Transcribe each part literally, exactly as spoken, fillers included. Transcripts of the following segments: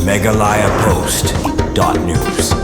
Meghalaya Post dot news.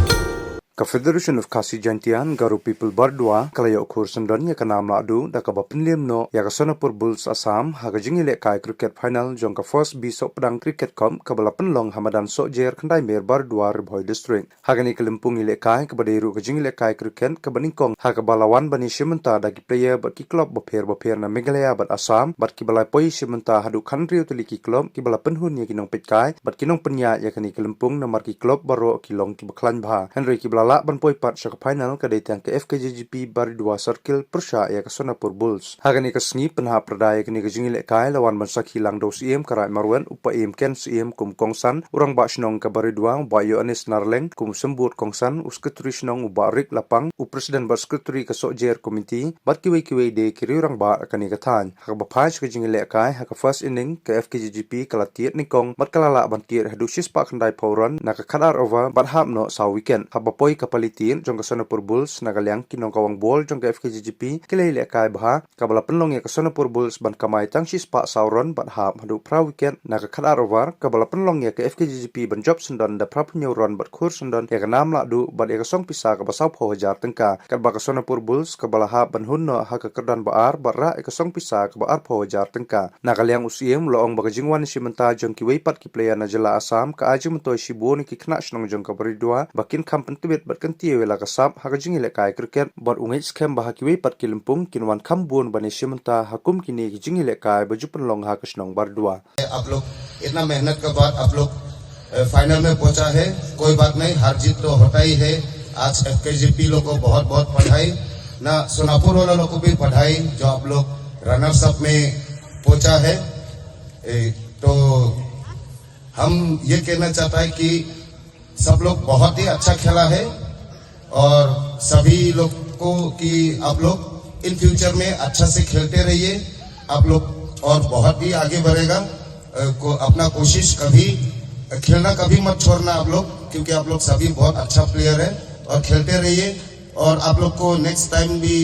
Ka Federation of Khasi Jaintia and Garo People Baraduwa ka la ïoh khur syndon ïa ka nam lahduh da kaba pynliem noh ïa ka Sonapur Bulls Assam ha ka jingïalehkai cricket final jong ka First B Sohpdang Cricket Cup kaba la pynlong ha madan Sohjer Khyndaimere Baraduwa, Ri Bhoi District. Ha kane ka lympung ïalehkai kaba dei ruh ka jingïalehkai cricket kaba nyngkong ha kaba la wan ban ïashim bynta da ki player bad ki club bapher bapher na Meghalaya bad Assam bad kiba la poi shim bynta haduh khathynriew tylli ki club kiba la pynhun ïa ki nongpeitkai bad ki nongpynïaid ïa kane ka lympung namar ki club baroh ki long kiba khlaiñ bha. Hynrei kiba la lah ban poi pat sha ka final ka dei tang ka F K J G P Baraduwa Circle pyrshah ïa ka Sonapur Bulls. Ha kane ka sngi pynhap pyrda ïa kane ka jingïalehkai la wan ban sakhi lang da u Syiem ka Raid Marwet, u Paiem Ken Syiem kum u kongsan, u Rangbah Shnong ka Baraduwa u Bah Ïoannis Narleng kum u symbud kongsan, u Secretary Shnong u Bah Rick Lapang, u President bad Secretary ka Sohjer Committee bad kiwei kiwei de ki riew rangbah kane ka thaiñ. Ha kaba phai sha ka jingïalehkai ha ka first inning ka F K J G P ka la tied nyngkong bad ka la lah ban tied haduh shispah khyndaiphew run na ka khatar over bad hap noh saw wicket. Haba poi ka pali tied jong ka Sonapur Bulls na ka liang ki nongkawang bol jong ka F K J G P ki la ïalehkai bha kaba la pynlong ïa ka Sonapur Bulls ban kamai tang shispah saw run bad hap haduh phra wicket na ka khatar over kaba la pynlong ïa ka F K J G P ban jop syndon da phraphew hynñiew run bad khur syndon ïa ka nam lahduh bad ïa ka song pisa kaba sawphew hajar tyngka. Katba ka Sonapur Bulls kaba la hap ban hun noh ha ka kyrdan ba ar bad rah ïa ka song pisa kaba arphew hajar tyngka. Na ka liang u Syiem u la ong ba ka jingwan shim bynta jong kiwei pat ki player na jylla Assam ka ai jingmyntoi shibun ïa ki khynnah shnong jong ka Baraduwa ba kin kham pyntbit bad kyntiew ïa la ka sap ha ka jingïalehkai cricket bad u ngeit skhem ba ha kiwei pat ki lympung kin wan kham bun ban ïashim bynta ha kum kine ki jingïalehkai ba ju pynlong ha ka shnong Baraduwa. आप लोग इतना मेहनत के बाद आप लोग, अ, फाइनल में पहुंचा है, कोई बात नहीं, हार जीत तो होता ही है। आज एफकेजीपी लोग को बहुत बहुत बधाई, ना सोनापुर वाला लोग को भी बधाई जो आप लोग रनर्स अप में पहुंचा है। ए, तो हम ये कहना चाहता है कि सब लोग बहुत ही अच्छा खेला है और सभी लोग को कि आप लोग इन फ्यूचर में अच्छा से खेलते रहिए। आप लोग और बहुत ही आगे बढ़ेगा। अ, को, अपना कोशिश कभी, खेलना कभी मत छोड़ना आप लोग, क्योंकि आप लोग सभी बहुत अच्छा प्लेयर है और खेलते रहिए। और आप लोग को नेक्स्ट टाइम भी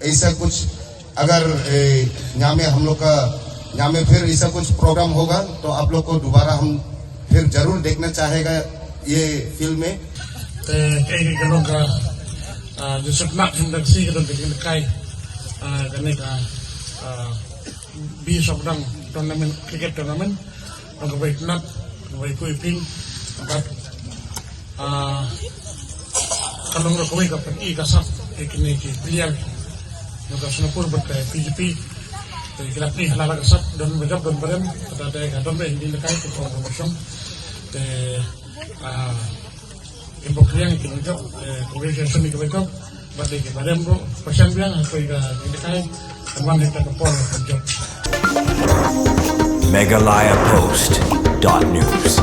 ऐसा कुछ अगर, ए, यहाँ में हम लोग का, यहाँ में फिर ऐसा कुछ प्रोग्राम होगा तो आप लोग को दोबारा हम फिर जरूर देखना चाहेगा ये फील्ड में। Te kaei ka long ka, ah, jingshaknat hynda ka sngi ka don ka jingïalehkai, ah, kane ka, ah, B Sohpdang tournament, cricket tournament. Long kawei ka nat, kawei ka ipin, bad, ah, ka long ruh kawei ka pyni ka sap ïa kine ki player jong ka Sonapur bad ka F K J P. Te ki la pyni halor ka sap, don ba jop don ba rem, kata te ka don ba ïa kine ki kai ka kong ka mosong. Te, ah, Ki bok liang ki bok jop, eh, congratulations ki bok jop. Bad ki ba rem ruh, pyrshang biang ha kawei ka jingïalehkai. Ka wan ha kata ka por ka jop. Meghalaya Post dot news.